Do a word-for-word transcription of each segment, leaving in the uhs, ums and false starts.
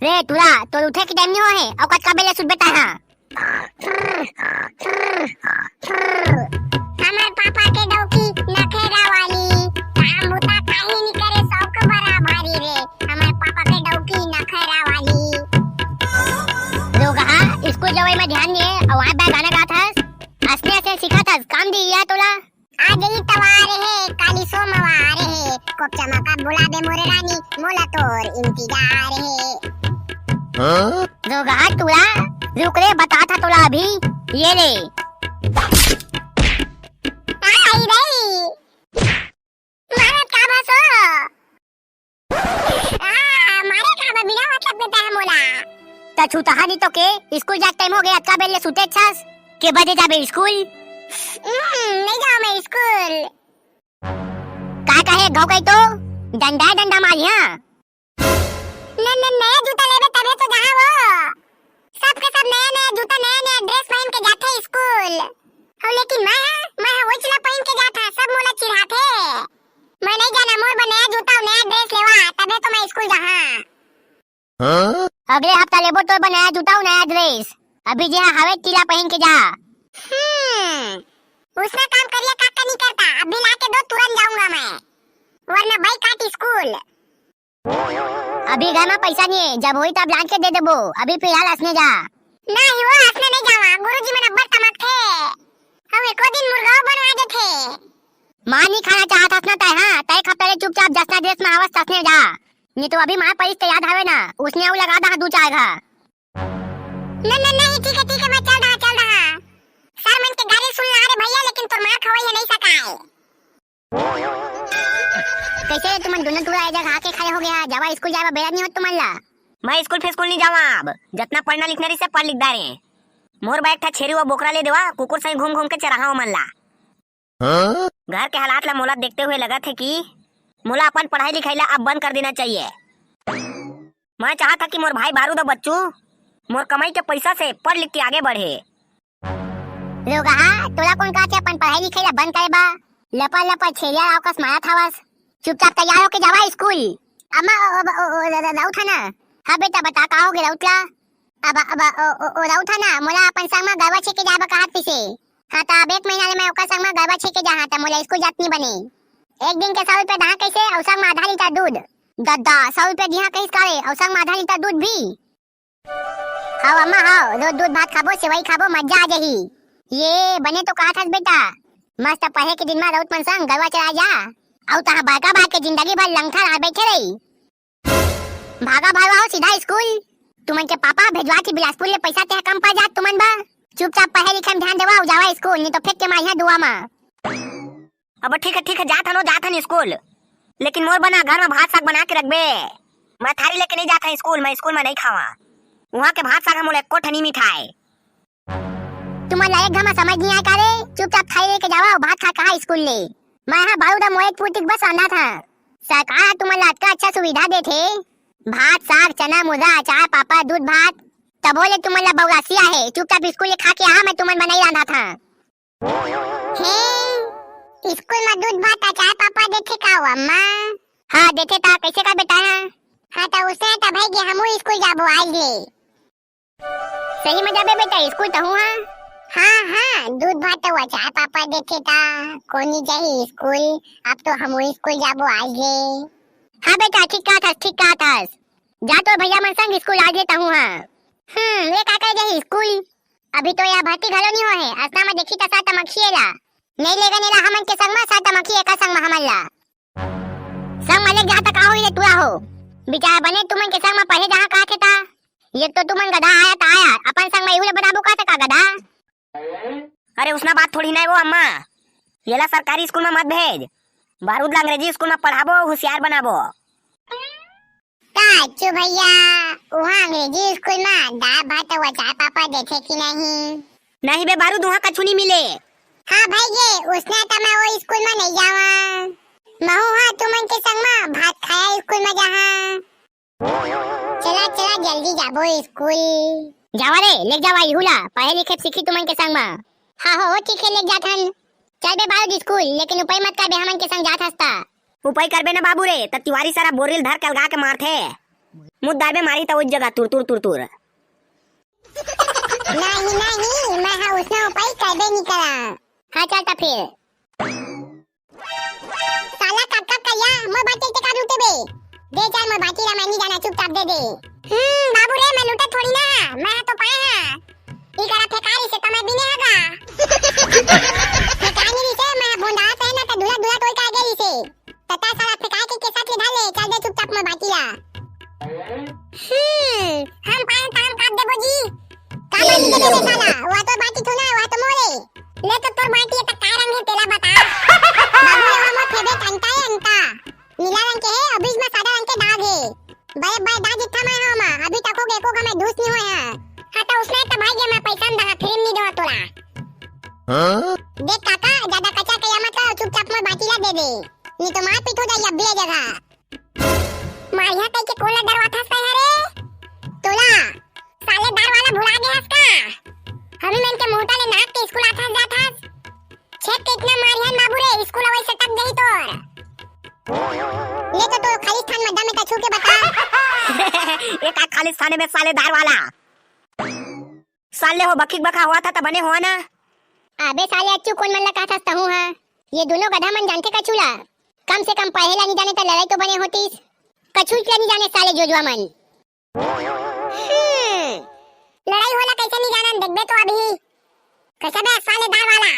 रे टूरा, तोर उठे के टाइम नहीं हो हे, अउ कतका बेर ले सुतबे तैं हा? हमर पापा के डौकी नखेरा वाली, काम बुता काहीं नहीं करे, सौक बड़ा भारी रे। हमर पापा के डौकी नखेरा वाली। रोगहा, स्कूल जवई में ध्यान नहीं हे, अउ वहाँ पे गाना गात हस, असने असने सिखात हस, काम दिही या तोला? आज इतवार हे, काली सोमवार हे, कोपचा म कब बुलाबे मोरे रानी, मोला तोर इंतजार हे। हाँ? रोगहा टूरा, रुक रे, बतात हँव तोला अभी, ये ले। आई रे। मारत का बस हो? आ, मारे का बा, बिना मतलब के तैं मोला। त छूतहा नहीं तो के, स्कूल जाके टाइम हो गे, अतका बेर ले सुते छस। के बजे जाबे स्कूल? हम्म, नहीं जाऊँ मैं स्कूल। का कहे घौकई तो? डंडा हे, डंडा मारिहा। न, न, नया जूता लेबे तभे तो जहाँ वो। सबके सब नया नया जूता, नया नया ड्रेस पहिन के जाथे स्कूल। अउ लेकिन मैं हा, मैं हा वही चला पहिन के जात हा, सब मोला चिढ़ाथे। मैं नहीं जाना, मोर बर नया जूता अउ नया ड्रेस लेवा, तभे तो मैं स्कूल जाहा। हाँ? अगले हफ्ता लेबो तोर बर नया जूता अउ नया ड्रेस। अभी जे हा हवे तिला पहिन के जा। हम्म, उसना काम करिया काका नहीं करता, अभी ला के दो, तुरंत जाऊंगा मैं, वरना बाइकाट स्कूल। अभी घर में पैसा नहीं है, जब होई तब लान के दे देबो, अभी फिलहाल असने जा। नहीं वो असने नहीं जावा, गुरुजी मन अब्बड़ तमकथे। हम एको दिन मुर्गा बनवा देथे। मार नहीं खाना चाहत हस ना तैं, हाँ? तैं खपरे चुपचाप जसना ड्रेस में हवस तसने जा। नहीं तो अभी मार परिस ते याद हवे ना, उसने अउ लगा दहा दू चार घा। न, न, नहीं, ठीक है, ठीक है, मैं चल रहा, चल रहा। सर मन के गारी सुन ला रे भैया, लेकिन तोर मार खवाई है नहीं सकाए। कैसे रे तुमन दोनों टूरा ए जगह आके खड़े हो गया? जावा स्कूल जावा बेरा नहीं होत तुमन ला। मैं स्कूल फिर स्कूल नहीं जावा अब। जतना पढ़ना लिखना रही से पढ़ लिख डारे। मोर बैग था छेरी व बोकरा ले देवा, कुकुर सही घूम घूम के चराहा मन ला। हाँ? घर के हालात ला मोला देखते हुए लगत हे कि मोला अपन पढ़ाई लिखाई ला अब बंद कर देना चाहिए। मैं चाहत हा कि मोर भाई बारूद अउ बच्चू मोर कमाई के पैसा से पढ़ लिख के आगे बढ़े। रोगहा, तोला कोन काचे अपन पढ़ाई लिखाई ला बंद करे बा? लपर लपर छेरिया राव कस मारत हवस। चुपचाप तैयार होके जावा स्कूल। अम्मा, ओ, ओ, ओ, ओ, र-, र-, राउत हा ना? हाँ बेटा, बता का हो गे राउत ला? अब, अब, ओ, ओ, ओ, राउत हा ना, मोला अपन संग म गरवा छेके जाए बर कहत पिसे। हाँ, त अब एक महीना ले मैं ओकर संग म गरवा छेके जाहा, त मोला स्कूल जात नहीं बने। एक दिन के सौ रुपया दहा कैसे, अउ संग म आधा लीटर दूध। दद्दा, सौ रुपया दिहा कहिस का रे, अउ संग म आधा लीटर दूध भी? हव अम्मा, हव, रोज दूध भात खाबो, सेवई खाबो, मजा आ जाही। ये बने तो कहत हस बेटा, मस्त पढ़े के दिन म राउत मन संग गरवा चराए जा, अउ तहाँ बड़का भाई के जिंदगी भर लंगठा रह बैठे रही। भागा भाई हो सीधा स्कूल। तुमन के पापा भेजवा थी बिलासपुर ले पैसा, तेह कम पड़ जात तुमन बर। चुपचाप पढ़े लिखे में ध्यान देवा, अउ जावा स्कूल, नहीं तो फेंक के मारिहा दुआ मा। अब ठीक है, ठीक है, जात हन, जात हन स्कूल। लेकिन मोर बना घर में भात साग बना के रखबे। मैं थारी लेके नहीं जात हन स्कूल, मैं स्कूल में नहीं खावा। वहाँ के भात साग हम एको ठनी मिठाए। तुमन ला एक घमा समझ नहीं आय का रे? चुपचाप थारी लेके जावा अउ भात खा कहा स्कूल ले। मैं हा बारूद अउ मोए पूर्ति के बस आंधा था। सरकार हा तुमन ला अतका अच्छा सुविधा देथे, भात, साग, चना, मुरगा, अचार, पापड़, दूध, भात, तभो ले तुमन ला बौरासी आहे। चुपचाप स्कूल ले खा के आहा, मैं तुमन बर नहीं रांधा था। हे, स्कूल में दूध, भात, अचार, पापड़ देथे का वो अम्मा? हाँ देथे, ता कैसे का बेटा? हाँ, ता उसने ता भाई के हमू स्कूल जाबो आज ले। सही में जाबे बेटा स्कूल तहूँ हा? हाँ, हाँ, दूध भात अउ अचार पापड़ देथे ता कोनी जाही स्कूल। अब तो हमू स्कूल जाबो आज ले। हाँ बेटा, ठीक कहत हस, ठीक कहत हस। जा तोर भैया मन संग स्कूल आज ले तहूँ हा। हम्म, ये का कर जाही स्कूल? अभी तो यह भर्ती घलो नहीं हो है, असना में देखी त सा तमखिए ला। नहीं लेगन एला हमन के संग में, सा तमखी एकर संग में हमन ला। संग में लेके जाहा त का होही रे टूरा हो? बेचारा बने तुमन के संग में पढ़े जाहा कहा थे ता। ये तो तुमन गधा आया त आया, अपन संग में इहू ले बनाबो कहा थे का गधा? अरे उसना बात थोड़ी ना है वो अम्मा। येला सरकारी स्कूल में मत भेज। बारूद ला अंग्रेजी स्कूल में पढ़ाबो, होशियार बनाबो। का अच्छू भैया, उहाँ अंग्रेजी स्कूल में दाल भात अउ अचार पापड़ देथे कि नहीं? नहीं बे बारूद, उहाँ कछु नहीं मिले। हाँ भाई गे, उसने त मैं वो स्कूल में नहीं जावा। महू हा तुमन के संग में भात खाया स्कूल में जाहा। चला, चला, जल्दी जाबो स्कूल। जावा रे, ले जावा इहू ला, पढ़े लिखे सीखी तुमन के संग में। हाँ हो, ठीक है, ले जात हन। चल बे बारूद स्कूल, लेकिन उपाय मत कर बे, हमन के संग जात हस ता। उपाय करबे ना बाबू रे, त तिवारी सारा बोरिल धर के अलगा के मारथे। मुद्दा में मारी त उस जगह तुर तुर तुर तुर। नहीं, नहीं, मैं हा उसने उपाय करबे नहीं करा। हाँ, चल त फिर। साला काका करिया, मोर बाटी के का लूटे बे? दे चल मोर बाटी ला, मैं नहीं जाना, चुपचाप दे दे। हम्म, बाबू रे, मैं लूटा थोड़ी ना, मैं हा तो पाए हा। ई करा फेंका रही से तो मैं बिने हगा। फेंका नहीं रही से, मैं हा भोंडा से ना तो दूल्हा दूल्हा तोड़ के आ गई से। तता साला फेंका के केसत ले धर ले, चल दे चुपचाप मोर बाटी ला। हम्म, हम पाए त हम काट देबो जी। का बाटी दे दे साला, वह तो बाटी थोड़ा, वह तो मोरे। ले तो तोर बाटी त का रंग है तेला बता। बाबू रे, हमर फेवरेट अंटा है अंटा। नीला रंग के है, अउ बीच में सादा रंग के दाग है। बड़े बड़े दाग दिखा मैं हम, अभी तक हो एको का मैं धूस नहीं होए हैं। हाँ तो उसने तो भाई ये मैं पैसा नहीं दहा, फिर नहीं दहा तोला। हाँ? देख काका, ज्यादा कच्चा करिया मत कर, चुपचाप मोर बाटी ला दे दे। नहीं तो मारपीट हो जाई अब भी ये जगह। मारिया कह के कोन ला डरवाथस तैं हरे? तोला, साले दार वाला भुला गे हस का? हमी मन के मुहूता ले नाच के स्कूल आथस जाथस। छेद के इतना मारिया बाबू रे, स्कूल अवई सटक गई तोर। ले तो, तो खालिस्तान में दम है त छू के बता। एक आध खालिस्तान में साले दार वाला। साले हो बखिक बखा हुआ था त बने हुआ ना। अबे साले अच्छू कोन मन ला कहथस तहूँ हा? ये दोनों गधा मन जानथे कछु ला? कम से कम पढ़े ला नहीं जाने त लड़ाई तो बने होतीस। कछु ला नहीं जाने साले जोजवा मन। हम्म, लड़ाई होला कैसे नहीं जानन, देखबे तो अभी। कैसे बे साले दार वाला?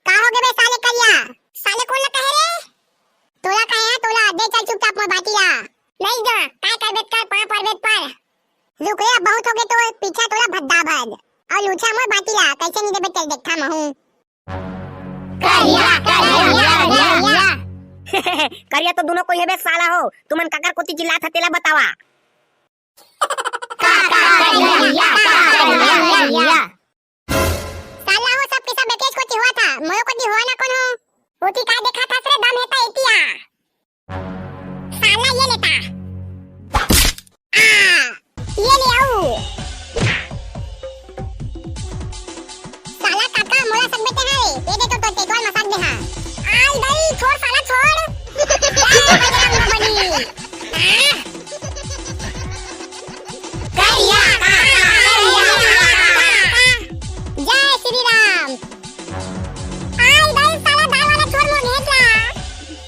का हो गे बे साले करिया? साले कोन ला कहे रे? तोला कहे हा, तोला, दे चल चुपचाप मोर बाटी ला। नहीं दा, काय करबे कर, पाँव परबे पर। रुक रे, अब बहुत हो गे तो पीछा तोला भद्दा भद। अउ लूछा मोर बाटी ला, कैसे नहीं देबे चल देखा महू। करिया, करिया, करिया, करिया। करिया तो दोनों कोई हेबे साला हो, तुमन काकर कोती चिल्लात ह तेला बतावा। का, का, करिया, करिया, करिया। साला हो सब के सब एकेच कोती हुआ था, मोरो कोती हुआ ना कोनो। ओती का देखा था रे दम हेता एतिया। साला ये लेता। आ, ये ले आऊ। साला काका मोला सब बेटे है, ये दे तो तो तेजवाल मसाज दे हाँ। आई दई, छोड़ साला छोड़। जय बजरंग बली। आ, करिया, करिया, करिया। जय श्री राम। आई दई साला दार वाला छोड़ मोर घेंच ला।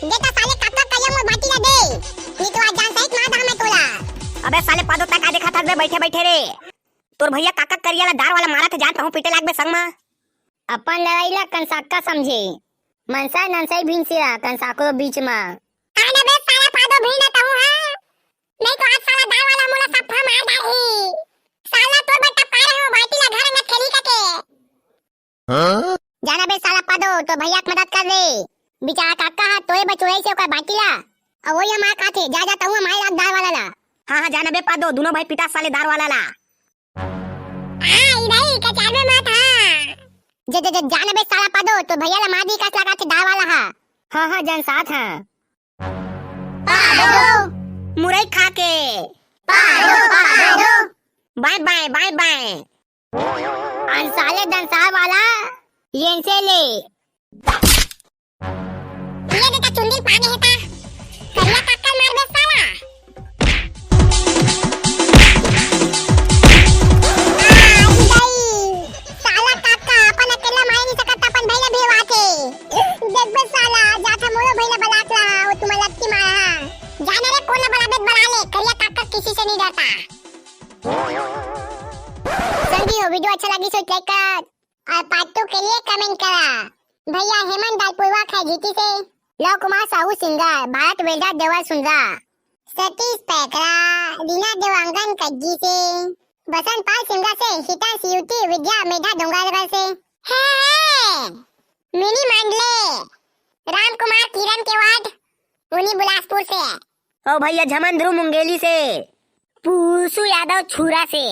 दे त साले काका करिया मोर बाटी ला दे। नहीं तो आज जान सहित मार दहा मैं तोला। अबे साले पादो तक आ देखा था बे बैठे बैठे रे। तोर भैया काका करिया ला दार वाला मारा थे जान तहूँ पीटे लाग बे संग मा। अपन लड़ाई ला कंसाका समझे। मनसा ननसाई भिनसिया कंसाको बीच मा। आने बे साला पादो भिड़ ना तहूँ हाँ। नहीं तो आज साला दार वाला मोला सफा मार डालही। साला तोर बेटा पारे हो बाटी ला घर में खेली का के। हाँ? जाना बे साला पादो, तो भैया के मदद कर दे। बेचारा काका हा तोए बचोए से ओकर बाटी ला। अउ वही हमार काथे, जा, जा, तहूँ हमारे लाग दार वाला ला। हाँ, हाँ, जाना बे पादो, दोनों भाई पिटा साले दार वाला ला। हाँ, ई भाई, कचार में मत, हाँ। जा, जा, जा, जाना बे साला पादो, तो भैया ला मार दी कस लगा थे दार वाला हा। हाँ, हाँ, जन साथ हाँ। पादो। मुरई खा के। पादो, पादो। बाय, बाय, बाय, बाय। अन साले दंसार वाला, येन से ले। ये बेटा चुंदी पागे हे ता। करिया काका मार बे साला। आ, गई। साला काका अपन अकेला मार नहीं सकत, अपन भाई ला भेजवाथे। देख बे साला, जाथा मोरो भाई ला बलात ला, वो तुम्हारा लत्ती मारा हा। जाने रे कोन ला बलाबे बला ले, करिया काका किसी से नहीं डरता। संगी हो, video अच्छा लगी सो like कर। और part two के लिए comment करा। भैया हेमंत दालपुरवा खैजीती से, लव कुमार साहू सिंगर, भारत वेदा देवर सुंदरा, सतीश पैकरा, रीना देवांगन कज्जी से, बसंत पाल सिंगर से, हितन सियुटी विद्या मेधा डोंगरगढ़ से। हे, हे, मिनी मांडले, राम कुमार किरण के वार्ड, उनी बिलासपुर से। ओ भैया झमन ध्रुव मुंगेली से, पूसू यादव छुरा से।